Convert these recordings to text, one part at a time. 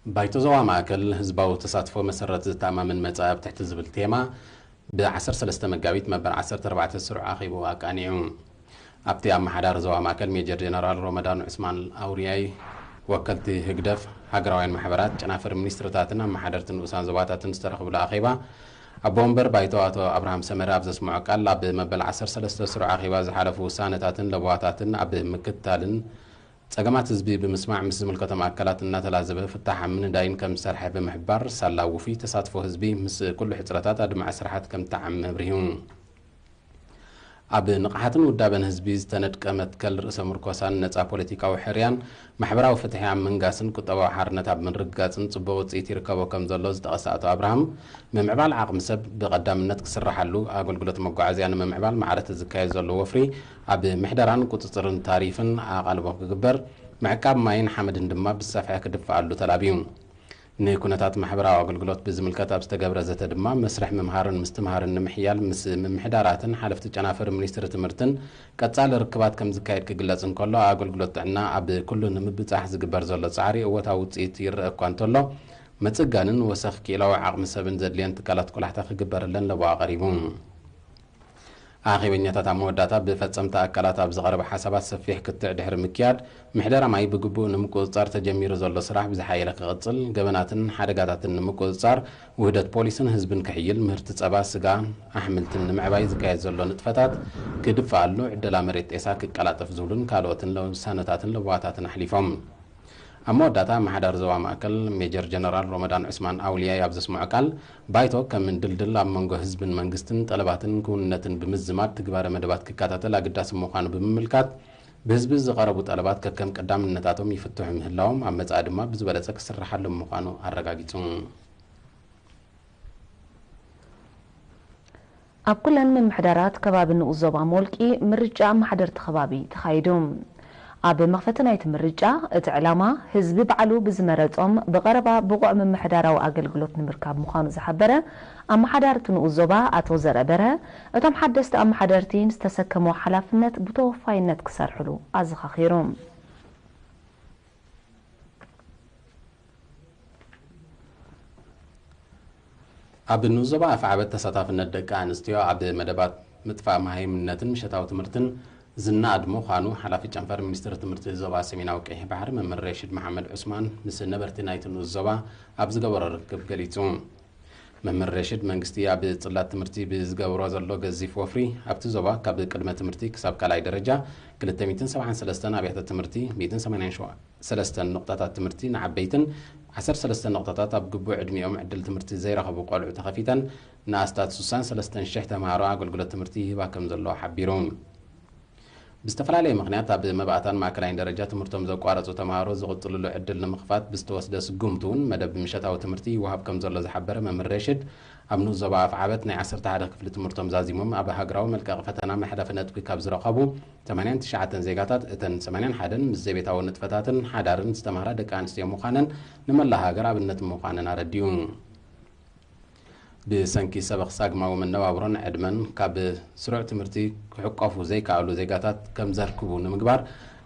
ባይቶ ዞባ ማእከል ህዝባዊ ተሳትፎ መሰረት ዘተኣማምን መጻኢ ኣብ ትሕቲ ዝብል ቴማ ብ ዓሰርተ ሰለስተ መጋቢት መበል ዓሰርተ ኣርባዕተ ስሩዕ ኣኼብኡ ኣቃኒዑ። ኣብቲ ኣመሓዳሪ ዞባ ማእከል ሜጀር ጀነራል ሮመዳን ዑስማን ኣውርያይ፣ ወከልቲ ህግደፍ፣ ሃገራውያን ማሕበራት፣ ጨናፍር ሚኒስትርታትን ኣመሓደርቲ ንኡሳን ዞባታትን ዝተረኽብሉ ኣኼባ፣ ኣቦ ወንበር ባይቶ ኣቶ ኣብርሃም ሰመረ ኣብ ዘስምዖ ቃል፣ ኣብ መበል ዓሰርተ ሰለስተ ስሩዕ ኣኼባ ዝሓለፉ ውሳነታትን ለበዋታትን ኣብ ምክትታልን ጸገማት ህዝቢ ብምስማዕ ምስ ዝምልከቶም ኣካላት እናተላዘበ ፍታሕ ኣብ ምንዳይን ከም ዝሰርሐ ብምሕባር፣ ሳላ ውፉይ ተሳትፎ ህዝቢ ምስ ኩሉ ሕጽረታት ኣድማዒ ስራሓት ከም እተዓም ኣብሪሁ። ኣብ ንቕሓትን ውዳበን ህዝቢ ዝተነድቀ መትከል ርእሰ ምርኮሳን ነጻ ፖለቲካዊ ሕርያን ማሕበራዊ ፍትሒ ኣብ ምንጋስን ቁጠባዊ ሓርነት ኣብ ምርግጋጽን ጽቡቕ ውጽኢት ይርከቦ ከም ዘሎ ዝጠቐሰ ኣቶ ኣብርሃም፣ ምምዕባል ዓቕሚ ሰብ ብቐዳምነት ክስራሓሉ፣ ኣገልግሎት መጓዓዝያ ንምምዕባል ማዕረ እቲ ዝካየድ ዘሎ ወፍሪ ኣብ ምሕደራን ቁጽጽርን ታሪፍን ኣቓልቦ ክግበር፣ ምዕቃብ ማይን ሓመድን ድማ ብዝሰፍሐ ክድፈኣሉ ተላብዩ። ንኩነታት ማሕበራዊ ኣገልግሎት ብዝምልከት ኣብ ዝተገብረ ዘተ ድማ፣ መስርሕ ምምሃርን ምስትምሃርን ንምሕያል ምስ ምምሕዳራትን ሓለፍቲ ጨናፍር ሚኒስትሪ ትምህርትን ቀጻሊ ርክባት ከም ዝካየድ ክግለጽ እንከሎ፣ ኣገልግሎት ጥዕና ኣብ ኩሉ ንምብጻሕ ዝግበር ዘሎ ጻዕሪ እወታዊ ውጽኢት ይረአ እኳ እንተሎ፣ ምጽጋንን ወሰኽ ክኢላዊ ዓቕሚ ሰብን ዘድልየን ትካላት ቆላሕታ ክግበረለን ለበዋ ቀሪቡ። ኣኼበኛታት ኣብ መወዳእታ ብፈጸምቲ ኣካላት ኣብ ዝቐረበ ሓሳባት ሰፊሕ ክትዕ ድሕሪ ምክያድ፣ ምሕደራ ማይ ብግቡእ ንምቁጽጻር ተጀሚሩ ዘሎ ስራሕ ብዝሓየለ ክቕጽል፣ ገበናትን ሓደጋታትን ንምቁጽጻር፣ ውህደት ፖሊስን ህዝብን ክሕይል፣ ምህርቲ ጸባ፣ ስጋ፣ ኣሕምልትን ንምዕባይ ዝካየድ ዘሎ ንጥፈታት ክድፋኣሉ፣ ዕደላ መሬት ጤሳ ክቀላጠፍ ዝብሉን ካልኦትን ውሳነታትን ለበዋታትን ኣሕሊፎም። ኣብ መወዳእታ ኣመሓዳሪ ዞባ ማእከል ሜጀር ጀነራል ሮመዳን ዑስማን ኣውልያይ ኣብ ዘስምዖ ቃል፣ ባይቶ ከም ድልድል ኣብ መንጎ ህዝብን መንግስትን ጠለባትን ክውንነትን ብምዝማድ ትግባረ መደባት ክከታተል ኣገዳሲ ምዃኑ ብምምልካት፣ ብህዝቢ ዝቐረቡ ጠለባት ከከም ቀዳምነታቶም ይፍትሑ ምህላዎም፣ ኣብ መጻኢ ድማ ብዝበለጸ ክስርሓሎም ምዃኑ ኣረጋጊጹ። ኣብ ኩለን ምምሕዳራት ከባቢ ንኡስ ዞባ ሞልቂ ምርጫ ኣመሓደርቲ ከባቢ ተኻይዱ። ኣብ መኽፈቲ ናይቲ ምርጫ፣ እቲ ዕላማ ህዝቢ ባዕሉ ብዝመረጾም ብቐረባ ብቑዕ ምምሕዳራዊ ኣገልግሎት ንምርካብ ምዃኑ ዝሓበረ ኣመሓዳሪ እቲ ንኡስ ዞባ ኣቶ ዘርአ በርሀ፣ እቶም ሓደስቲ ኣመሓደርቲ ንዝተሰከምዎ ሓላፍነት ብተወፋይነት ክሰርሕሉ ኣዘኻኺሩ። ኣብ ንኡስ ዞባ ኣፍዓበት ተሳታፍነት ደቂ ኣንስትዮ ኣብ መደባት ምጥፋእ መሃይምነትን ምሸታዊ ትምህርትን ዝነኣድ ምዃኑ ሓላፊ ጨንፈር ሚኒስትሪ ትምህርቲ ዞባ ሰሜናዊ ቀይሕ ባሕሪ መምህር ሬሽድ መሓመድ ዑስማን ምስ ነበርቲ ናይቲ ንኡስ ዞባ ኣብ ዝገበሮ ርክብ ገሊጹ። መምህር ሬሽድ መንግስቲ ኣብ ጽላት ትምህርቲ ብዝገብሮ ዘሎ ገዚፍ ወፍሪ ኣብቲ ዞባ ካብ ቅድመ ትምህርቲ ክሳብ ካልኣይ ደረጃ ክልተ ሚእትን ሰብዓን ሰለስተን ኣብያተ ትምህርቲ፣ ሚእትን ሰማንያን ሸውዓተ ሰለስተን ነቑጣታት ትምህርቲ ንዓበይትን ዓሰርተ ሰለስተ ነቑጣታት ኣብ ግቡእ ዕድሚኦም ዕድል ትምህርቲ ዘይረኸቡ ቆልዑ ተኸፊተን ንኣስታት ስሳን ሰለስተን ሽሕ ተምሃሮ ኣገልግሎት ትምህርቲ ይህባ ከም ዘለዋ ሓቢሩ። ብዝተፈላለየ ምኽንያት ኣብ መባእታን ማእከላይን ደረጃ ትምህርቶም ዘቋረጹ ተምሃሮ ዝቕጽልሉ ዕድል ንምኽፋት ብዝተወስደ ስጉምቲ እውን መደብ ምሸታዊ ትምህርቲ ይወሃብ ከም ዘሎ ዝሓበረ መምህር ሬሽድ፣ ኣብ ንኡስ ዞባ ኣፍዓበት ናይ ዓሰርተ ሓደ ክፍሊ ትምህርቶም ዛዚሞም ኣብ ሃገራዊ መልቀቒ ፈተና መሕለፊ ነጥቢ ካብ ዝረኸቡ ሰማንያን ትሽዓተን ዜጋታት፣ እተን ሰማንያን ሓደን ምስ ዘይቤታዊ ንጥፈታትን ሓዳርን ዝተማህራ ደቂ ኣንስትዮ ምዃነን ንመላእ ሃገር ኣብነት ምዃነን ኣረዲኡ። ብሰንኪ ሰበኽ ሳግማዊ መነባብሮን ዕድመን ካብ ስሩዕ ትምህርቲ ክሕቆፉ ዘይከኣሉ ዜጋታት ከም ዘርክቡ ንምግባር፣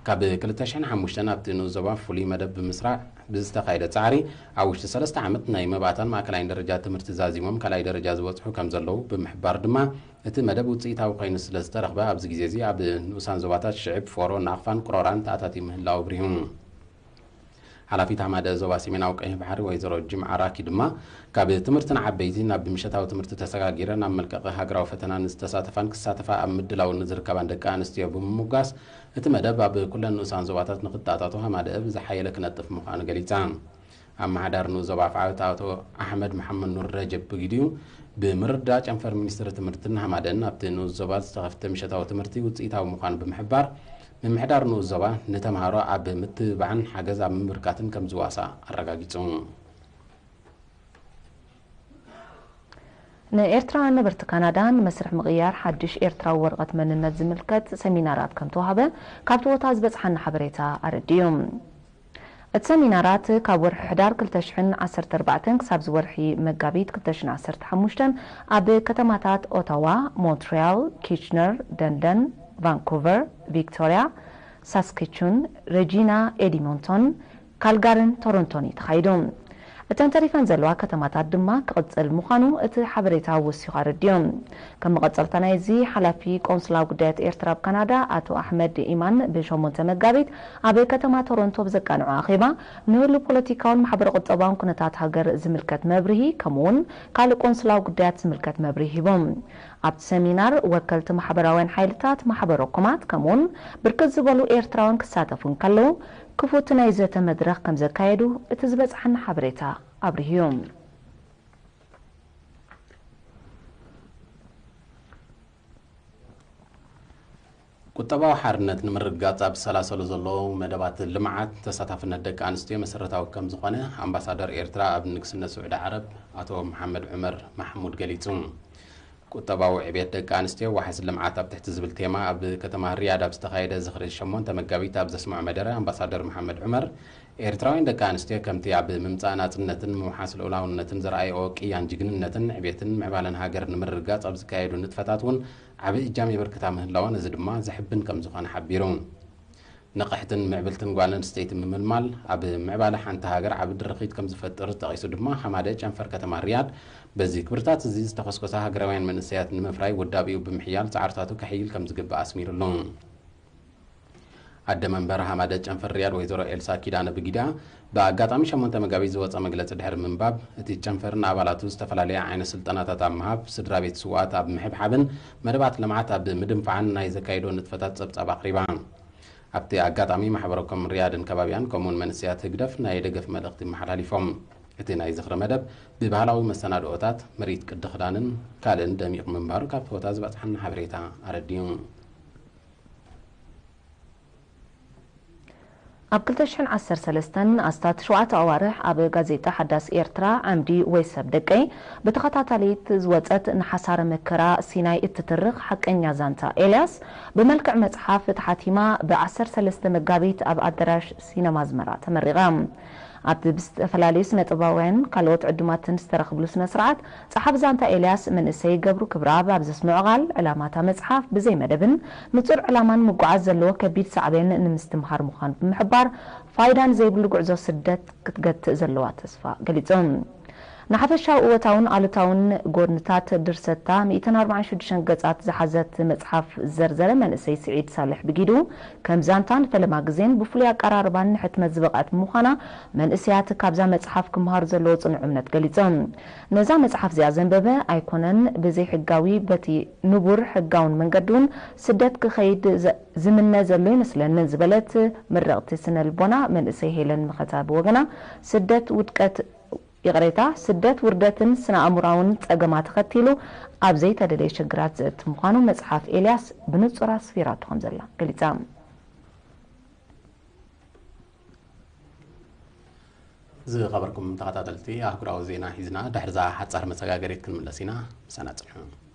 ካብ ክልተ ሽሕን ሓሙሽተን ኣብቲ ንኡስ ዞባ ፍሉይ መደብ ብምስራዕ ብዝተኻየደ ጻዕሪ፣ ኣብ ውሽጢ ሰለስተ ዓመት ናይ መባእታን ማእከላይን ደረጃ ትምህርቲ ዛዚሞም ካልኣይ ደረጃ ዝበጽሑ ከም ዘለዉ ብምሕባር ድማ፣ እቲ መደብ ውጽኢታዊ ኮይኑ ስለ ዝተረኽበ፣ ኣብዚ ግዜ እዚ ኣብ ንኡሳን ዞባታት ሽዕብ፣ ፎሮ፣ ናቕፋን ቅሮራን ተኣታትዩ ምህላው ኣብሪሁ። ሓላፊት ሃማደእ ዞባ ሰሜናዊ ቀይሕ ባሕሪ ወይዘሮ ጅምዓ ራኪ ድማ፣ ካብ ትምህርቲ ንዓበይቲ ናብ ምሸታዊ ትምህርቲ ተሰጋጊረን ኣብ መልቀቒ ሃገራዊ ፈተና ንዝተሳተፋን ክሳተፋ ኣብ ምድላው ንዝርከባን ደቂ ኣንስትዮ ብምምጓስ፣ እቲ መደብ ኣብ ኩለን ንኡሳን ዞባታት ንኽተኣታቶ ሃማደእ ብዝሓየለ ክነጥፍ ምዃኑ ገሊጻ። ኣመሓዳሪ ንኡስ ዞባ ኣፍዓበት ኣቶ ኣሕመድ መሓመድ ኑር ረጀብ ብግዲኡ፣ ብምርዳእ ጨንፈር ሚኒስትሪ ትምህርትን ሃማደእን ኣብቲ ንኡስ ዞባ ዝተኸፍተ ምሸታዊ ትምህርቲ ውጽኢታዊ ምዃኑ ብምሕባር፣ ምምሕዳር ንኡስ ዞባ ንተምሃሮ ኣብ ምትብባዕን ሓገዝ ኣብ ምምርካትን ከም ዝዋሳእ ኣረጋጊጹ። ንኤርትራውያን ነበርቲ ካናዳ ንመስርሕ ምቕያር ሓድሽ ኤርትራዊ ወረቐት መንነት ዝምልከት ሰሚናራት ከም ተዋህበ ካብቲ ቦታ ዝበጽሓና ሓበሬታ ኣረዲኡ። እቲ ሰሚናራት ካብ ወርሒ ሕዳር ክልተ ሽሕን ዓሰርተ ኣርባዕተን ክሳብ ዝወርሒ መጋቢት ክልተ ሽሕን ዓሰርተ ሓሙሽተን ኣብ ከተማታት ኦታዋ፣ ሞንትሪያል፣ ኪችነር፣ ደንደን፣ ቫንኩቨር፣ ቪክቶሪያ፣ ሳስካቹን፣ ሬጂና፣ ኤዲሞንቶን፣ ካልጋርን ቶሮንቶን እዩ ተኻይዱ። እተን ተሪፈን ዘለዋ ከተማታት ድማ ክቕጽል ምዃኑ እቲ ሓበሬታ ወሲኹ ኣረዲኡ። ከም መቐጸልታ ናይዚ፣ ሓላፊ ቆንስላዊ ጉዳያት ኤርትራ ኣብ ካናዳ ኣቶ ኣሕመድ ኢማን ብሸሞንተ መጋቢት ኣብ ከተማ ቶሮንቶ ብዘቃንዑ ኣኼባ፣ ንህሉ ፖለቲካውን ማሕበረ ቁጠባውን ኩነታት ሃገር ዝምልከት መብርሂ፣ ከምኡውን ካልእ ቆንስላዊ ጉዳያት ዝምልከት መብርሂ ሂቦም። ኣብቲ ሰሚናር፣ ወከልቲ ማሕበራውያን ሓይልታት፣ ማሕበረ ኮማት፣ ከምኡውን ብርክት ዝበሉ ኤርትራውያን ክሳተፉ እንከለዉ፣ ክፉት ናይ ዘተ መድረኽ ከም ዘካየዱ እቲ ዝበጽሓና ሓበሬታ ኣብሪሁ እዩ። ቁጠባዊ ሓርነት ንምርግጋጽ ኣብ ዝሰላሰሉ ዘለዉ መደባት ልምዓት፣ ተሳታፍነት ደቂ ኣንስትዮ መሰረታዊ ከም ዝኾነ ኣምባሳደር ኤርትራ ኣብ ንግስነት ስዑዲ ዓረብ ኣቶ መሓመድ ዑመር ማሕሙድ ገሊጹ። ቁጠባዊ ዕቤት ደቂ ኣንስትዮ፣ ዋሕስ ልምዓት ኣብ ትሕቲ ዝብል ቴማ ኣብ ከተማ ሪያድ ኣብ ዝተኻየደ ዝኽሪ ሸሞንተ መጋቢት ኣብ ዘስምዖ መደረ፣ ኣምባሳደር መሓመድ ዑመር፣ ኤርትራውያን ደቂ ኣንስትዮ ከምቲ ኣብ ምምጻእ ናጽነትን ምውሓስ ልኡላውነትን ዘርኣይኦ ቅያን ጅግንነትን ዕቤትን ምዕባለን ሃገር ንምርግጋጽ ኣብ ዝካየዱ ንጥፈታት እውን ዓቢ እጃም የበርክታ ምህላወን፣ እዚ ድማ ዘሕብን ከም ዝኾነ ሓቢሩ። ንቕሕትን ምዕብልትን ጓል ኣንስተይቲ ምምልማል ኣብ ምዕባለ ሓንቲ ሃገር ዓቢ ድርኺት ከም ዝፈጥር ጠቒሱ ድማ፣ ሓማደ ጨንፈር ከተማ ሪያድ በዚ ክብርታት እዚ ዝተኾስኮሳ ሃገራውያን መንእሰያት ንምፍራይ ውዳቤኡ ብምሕያል ጻዕርታቱ ከሕይል ከም ዝግባእ ኣስሚሩሉ። ኣደ መንበር ሓማደ ጨንፈር ሪያድ ወይዘሮ ኤልሳ ኪዳነ ብጊዳ፣ ብኣጋጣሚ ሸሞንተ መጋቢት ዝወጸ መግለጺ ድሕሪ ምንባብ፣ እቲ ጨንፈር ንኣባላቱ ዝተፈላለየ ዓይነት ስልጠናታት ኣብ ምሃብ፣ ስድራ ቤት ስውኣት ኣብ ምሕብሓብን መደባት ልምዓት ኣብ ምድንፋዕን ናይ ዘካየዶ ንጥፈታት ጸብጻብ ኣቕሪባ። ኣብቲ ኣጋጣሚ ማሕበረ ኮም ሪያድን ከባቢኣን ከምኡውን መንእሰያት ህግደፍ ናይ ደገፍ መልእኽቲ ኣመሓላሊፎም። እቲ ናይ ዝኽሪ መደብ ብባህላዊ መሰናድኦታት፣ ምርኢት ቅዲ ክዳንን ካልእን ደሚቑ ምንባሩ ካብቲ ቦታ ዝበጽሓና ሓበሬታ ኣረዲኡ። ኣብ ክልተ ሽሕን ዓሰርተ ሰለስተን ኣስታት ሸውዓተ ኣዋርሕ ኣብ ጋዜጣ ሓዳስ ኤርትራ ዓምዲ ወይ ሰብ ደቀይ ብተኸታታሊት ዝወጸት ንሓሳረ መከራ ሲናይ እትትርኽ ሓቀኛ ዛንታ ኤልያስ ብመልክዕ መጽሓፍ ተሓቲማ ብ ዓሰርተ ሰለስተ መጋቢት ኣብ ኣዳራሽ ሲነማ ኣዝመራ ተመሪቓ። ኣብቲ ብዝተፈላለዩ ስነ ጥበባውያን ካልኦት ዕዱማትን ዝተረኽብሉ ስነ ስርዓት፣ ጸሓፊ ዛንታ ኤልያስ መንእሰይ ገብሩ ክብረኣብ ኣብ ዘስምዖ ቃል፣ ዕላማ እታ መጽሓፍ ብዘይ መደብን ንጹር ዕላማን ምጉዓዝ ዘለዎ ከቢድ ሳዕቤን ንምስትምሃር ምዃኑ ብምሕባር፣ ፋይዳ ንዘይብሉ ጉዕዞ ስደት ክትገትእ ዘለዋ ተስፋ ገሊጹ። ንሓፈሻዊ እወታውን ኣሉታውን ጎድንታት ድርሰታ ሚእትን ኣርባዓን ሽዱሽተን ገጻት ዝሓዘት መጽሓፍ ዘርዘረ መንእሰይ ስዒድ ሳልሕ ብጊዱ፣ ከም ዛንታን ፈለማ ግዜን ብፍሉይ ኣቀራርባን ንሕትመት ዝበቕዐት ብምዃና፣ መንእሰያት ካብዛ መጽሓፍ ክመሃሩ ዘለዎ ጽኑዕ እምነት ገሊጾም። ነዛ መጽሓፍ እዚኣ ዘንበበ ኣይኮነን ብዘይሕጋዊ በቲ ንቡር ሕጋውን መንገዲ እውን ስደት ክኸይድ ዝምነ ዘሎ ይመስለኒ ዝበለት ምርቕቲ ስነ ልቦና መንእሰይ ሄለን መኸታ ብወገና፣ ስደት ውድቀት ይቕሬታ፣ ስደት ውርደትን ስነ ኣእምራውን ጸገማት ተኸቲሉ ኣብ ዘይተደለየ ሽግራት ዘእቲ ምዃኑ መጽሓፍ ኤልያስ ብንጹር ኣስፊራቶ ከም ዘላ ገሊጻ። ዝኸበርኩም ተኸታተልቲ፣ ኣህጉራዊ ዜና ሒዝና ድሕርዛ ሓጻር መሰጋገሪት ክንምለስ ኢና። ምሳና ጽንሑ።